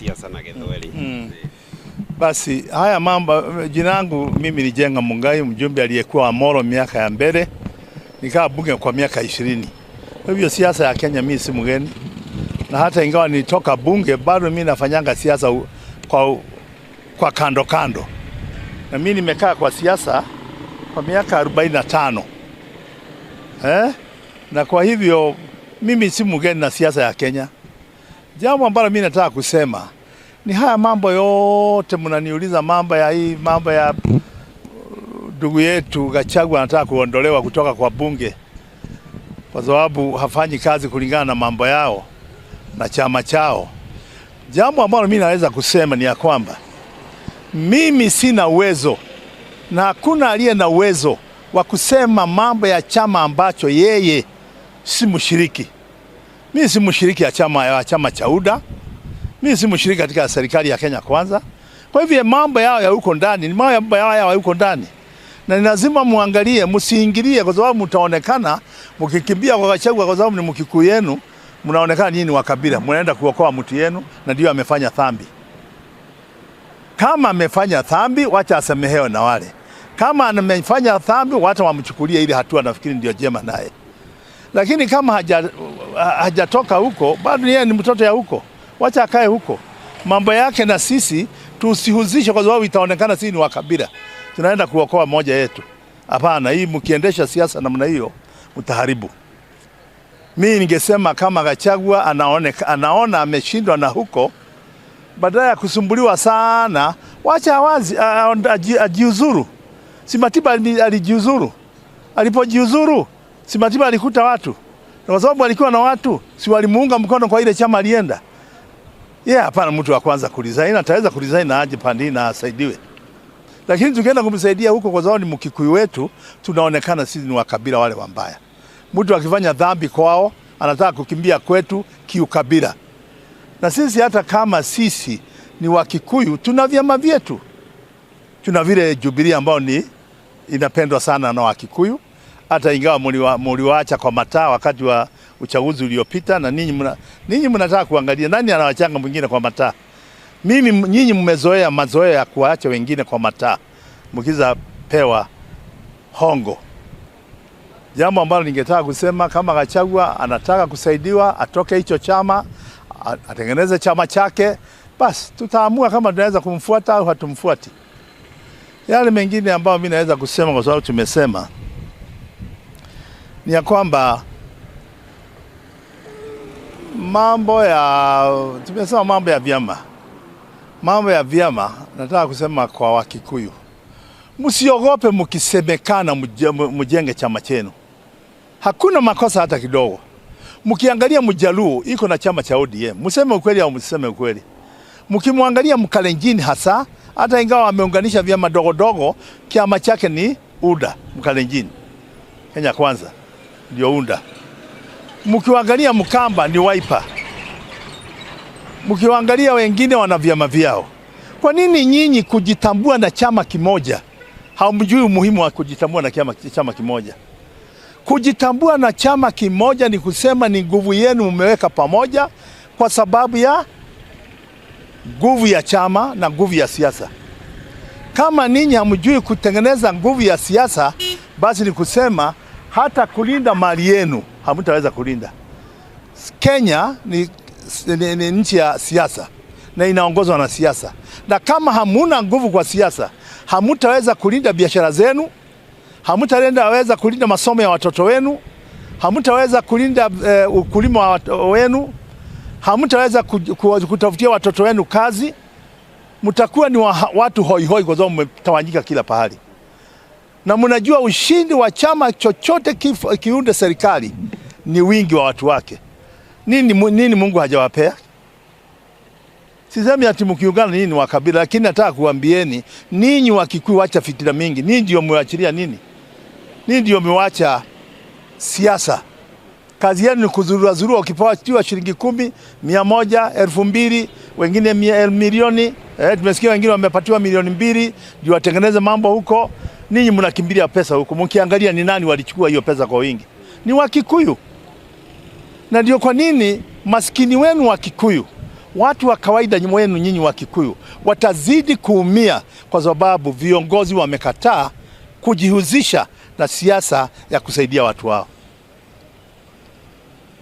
Siasa na Githweri. Basi haya mambo, jina langu mimi ni Jenga Mungai, mjumbe aliyekuwa Amoro miaka ya mbele, nikawa bunge kwa miaka 20. Kwa hivyo siasa ya Kenya mimi si mgeni, na hata ingawa nilitoka bunge bado mimi nafanyanga siasa kwa kando kando, na mimi nimekaa kwa siasa kwa miaka 45. Na kwa hivyo mimi si mgeni na siasa ya Kenya. Jambo ambalo mimi nataka kusema ni haya mambo yote mnaniuliza, mambo ya hii, mambo ya ndugu yetu Gachagua anataka kuondolewa kutoka kwa bunge kwa sababu hafanyi kazi kulingana na mambo yao na chama chao. Jambo ambalo mimi naweza kusema ni ya kwamba mimi sina uwezo na hakuna aliye na uwezo wa kusema mambo ya chama ambacho yeye si mshiriki. Mimi si mshiriki ya chama cha UDA. Mimi si mshiriki katika serikali ya Kenya Kwanza. Kwa hivyo mambo yao ya huko ndani ni mambo yao ya huko ndani. Na ni lazima muangalie, msiingilie kwa sababu mtaonekana mkikimbia kwa Gachagua kwa sababu ni Mkikuyu yenu, mnaonekana nyinyi ni wa kabila, mnaenda kuokoa mtu yenu na ndio amefanya dhambi. Kama amefanya dhambi, wacha asamehewe na wale. Kama amefanya dhambi, wacha wamchukulie ile hatua, nafikiri ndio jema naye. Lakini kama hajatoka huko, bado yeye ni mtoto ya huko. Wacha akae huko. Mambo yake na sisi tusihuzishe kwa sababu itaonekana sisi ni wa kabila. Tunaenda kuokoa moja yetu. Hapana, hii mkiendesha siasa namna hiyo mtaharibu. Mimi ningesema kama Gachagua anaona ameshindwa na huko, badala ya kusumbuliwa sana, wacha wazi ajiuzuru. Si Matiba alijiuzuru. Alipojiuzuru, si Matiba alikuta watu. Na kwa sababu alikuwa na watu, si walimuunga mkono kwa ile chama alienda. Yeye hapana mtu wa kwanza kuresign, ataweza kuresign na aje pandi na asaidiwe. Lakini tukienda kumsaidia huko kwa sababu ni Mkikuyu wetu, tunaonekana sisi ni wa kabila wale wambaya. Mtu akifanya dhambi kwao, anataka kukimbia kwetu kiukabila. Na sisi hata kama sisi ni Wakikuyu, tuna vyama vyetu. Tuna vile Jubilee ambao ni inapendwa sana na Wakikuyu, hata ingawa mliwaacha kwa mataa wakati wa uchaguzi uliopita, na ninyi mnataka kuangalia nani anawachanga mwingine kwa mataa. Mimi nyinyi mmezoea mazoea ya kuacha wengine kwa mataa mkiza pewa hongo. Jambo ambalo ningetaka kusema, kama Gachagua anataka kusaidiwa atoke hicho chama, atengeneze chama chake, basi tutaamua kama tunaweza kumfuata au hatumfuati. Yale mengine ambayo mimi naweza kusema kwa sababu tumesema ni ya kwamba tumesema mambo ya vyama. Mambo ya vyama, nataka kusema kwa Wakikuyu, msiogope mkisemekana mjenge chama chenu. Hakuna makosa hata kidogo. Mkiangalia Mjaluo iko na chama cha ODM, mseme ukweli au msiseme ukweli. Mkimwangalia Mkalenjin hasa, hata ingawa ameunganisha vyama dogo dogo, chama chake ni UDA, Mkalenjin. Kenya Kwanza ndio UDA. Mkiangalia Mkamba ni Wiper. Mkiangalia wengine wana vyama vyao. Kwa nini nyinyi kujitambua na chama kimoja? Hamjui umuhimu wa kujitambua na chama kimoja. Kujitambua na chama kimoja ni kusema ni nguvu yenu mmeweka pamoja kwa sababu ya nguvu ya chama na nguvu ya siasa. Kama ninyi hamjui kutengeneza nguvu ya siasa, basi ni kusema hata kulinda mali yenu hamtaweza kulinda. Kenya ni nchi ya siasa na inaongozwa na siasa. Na kama hamuna nguvu kwa siasa, hamtaweza kulinda biashara zenu, hamtaweza kulinda masomo ya watoto wenu, hamtaweza kulinda ukulima wenu, hamtaweza kutafutia watoto wenu kazi. Mtakuwa ni watu hoi hoi kwa sababu mmetawanyika kila pahali. Na mnajua ushindi wa chama chochote kiunde serikali ni wingi wa watu wake. Nini Mungu hajawapea? Sisemi ati mkiungana nini wa kabila, lakini nataka kuambieni ninyi wa Kikuyu acha fitina mingi. Ninyi ndio mmeachilia nini? Ninyi ndio mmeacha siasa. Kazi yenu ni kuzurura zurura, ukipewa shilingi 10, 100, 2000, wengine milioni. Tumesikia wengine wamepatiwa milioni 2 ndio watengeneze mambo huko. Ninyi mnakimbilia pesa huko. Mkiangalia ni nani walichukua hiyo pesa kwa wingi? Ni Wakikuyu. Na ndio kwa nini maskini wenu wa Kikuyu Watu wa kawaida wenu nyinyi wa Kikuyu watazidi kuumia kwa sababu viongozi wamekataa kujihusisha na siasa ya kusaidia watu wao.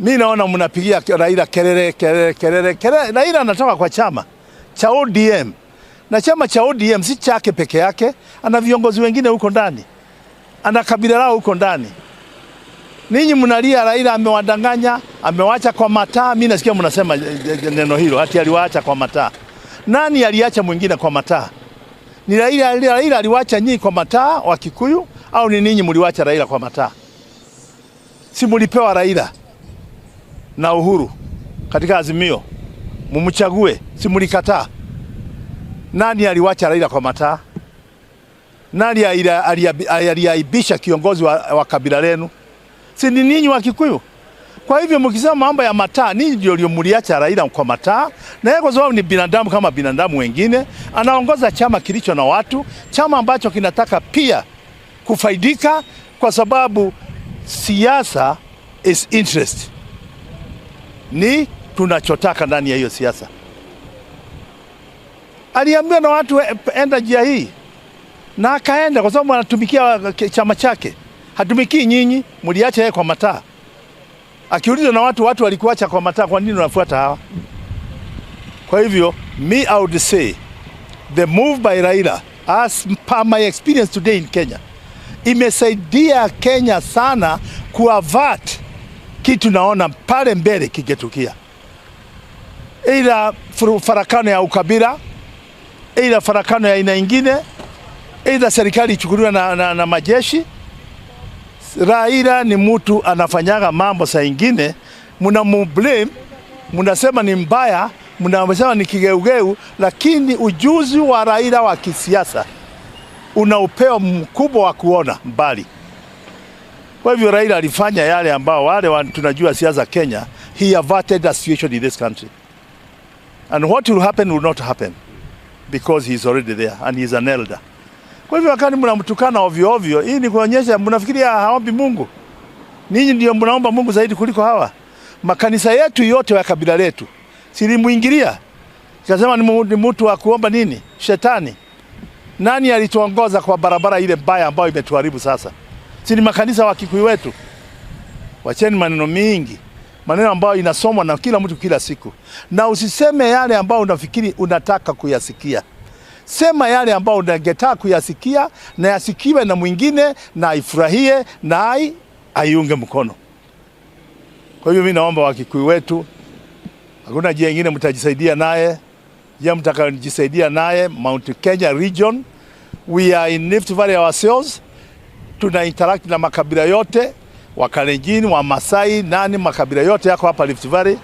Mimi naona mnapigia Raila kelele kelele kelele kelele. Raila anatoka kwa chama cha ODM, na chama cha ODM si chake peke yake, ana viongozi wengine huko ndani, ana kabila lao huko ndani. Ninyi mnalia Raila amewadanganya, amewacha kwa mataa. Mimi nasikia mnasema neno hilo, ati aliwaacha kwa mataa. Nani aliacha mwingine kwa mataa? Ni Raila? Raila aliwacha nyinyi kwa mataa wa Kikuyu, au ni ninyi mliwacha Raila kwa mataa? Si mlipewa Raila na Uhuru katika Azimio mumchague, si mlikataa? Nani aliwacha Raila kwa mataa? Nani aliaibisha kiongozi wa kabila lenu? Si ni ninyi wa Kikuyu? Kwa hivyo mkisema mambo ya mataa, ninyi ndio mliacha Raila kwa mataa. Na yeye kwa sababu ni binadamu kama binadamu wengine, anaongoza chama kilicho na watu, chama ambacho kinataka pia kufaidika, kwa sababu siasa is interest. Ni tunachotaka ndani ya hiyo siasa. Aliambiwa na watu enda njia hii, na akaenda kwa sababu anatumikia chama chake. Hatumikii nyinyi, mliacha yeye kwa mataa. Akiulizwa na watu, watu walikuacha kwa mataa, kwa nini unafuata hawa? Kwa hivyo, me I would say the move by Raila, as per my experience today in Kenya, imesaidia Kenya sana kuavert kitu naona pale mbele kingetukia. Ila farakano ya ukabila, ila farakano ya aina nyingine, ila serikali ichukuliwe na majeshi. Raila ni mtu anafanyaga mambo saa ingine mnamublame, mnasema ni mbaya, mnasema ni kigeugeu, lakini ujuzi wa Raila wa kisiasa una upeo mkubwa wa kuona mbali. Kwa hivyo Raila alifanya yale ambao wale tunajua siasa Kenya, he averted a situation in this country. And what will happen will not happen because he is already there and he is an elder. Kwa hivyo wakati mnamtukana ovyo ovyo, hii ni kuonyesha mnafikiria haombi Mungu. Ninyi ndio mnaomba Mungu zaidi kuliko hawa. Makanisa yetu yote ya kabila letu silimuingilia. Kasema ni mtu wa kuomba nini? Shetani. Nani alituongoza kwa barabara ile mbaya ambayo imetuharibu sasa? Si ni makanisa wa Kikuyu wetu? Wacheni maneno mingi, maneno ambayo inasomwa na kila mtu kila siku. Na usiseme yale ambayo unafikiri unataka kuyasikia. Sema yale ambayo ungetaka kuyasikia na yasikiwe na mwingine na aifurahie na aiunge mkono. Kwa hivyo mimi naomba Wakikuyu wetu, hakuna njia nyingine mtajisaidia naye. Njia mtakayojisaidia naye Mount Kenya region, we are in Rift Valley ourselves. Tuna interact na makabila yote, Wakalenjin, wa Masai, nani, makabila yote yako hapa Rift Valley.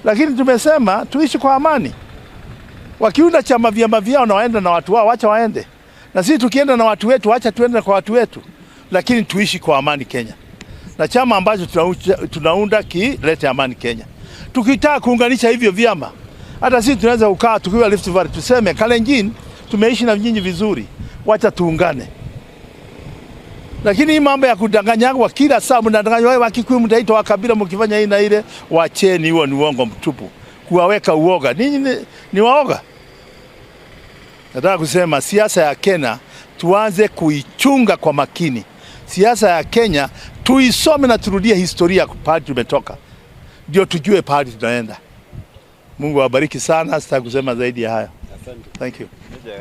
Lakini tumesema tuishi kwa amani. Wakiunda chama vyama vyao na waenda na watu wao, wacha waende. Na sisi tukienda na watu wetu, wacha tuende kwa watu wetu. Lakini tuishi kwa amani Kenya. Na chama ambacho tunaunda kilete amani Kenya. Tukitaka kuunganisha hivyo vyama, hata sisi tunaweza kukaa tukiwa Rift Valley tuseme Kalenjin tumeishi na nyinyi vizuri, wacha tuungane. Lakini hii mambo ya kudanganywa kila saa, mnadanganywa wewe Wakikuyu mtaitwa wa kabila mkifanya hii na ile, wacheni, huo ni uongo mtupu. Kuwaweka uoga. Ninyi ni waoga. Nataka kusema siasa ya Kenya tuanze kuichunga kwa makini. Siasa ya Kenya tuisome na turudie historia pahali tumetoka, ndio tujue pahali tunaenda. Mungu awabariki sana, sitaki kusema zaidi ya hayo. Thank you.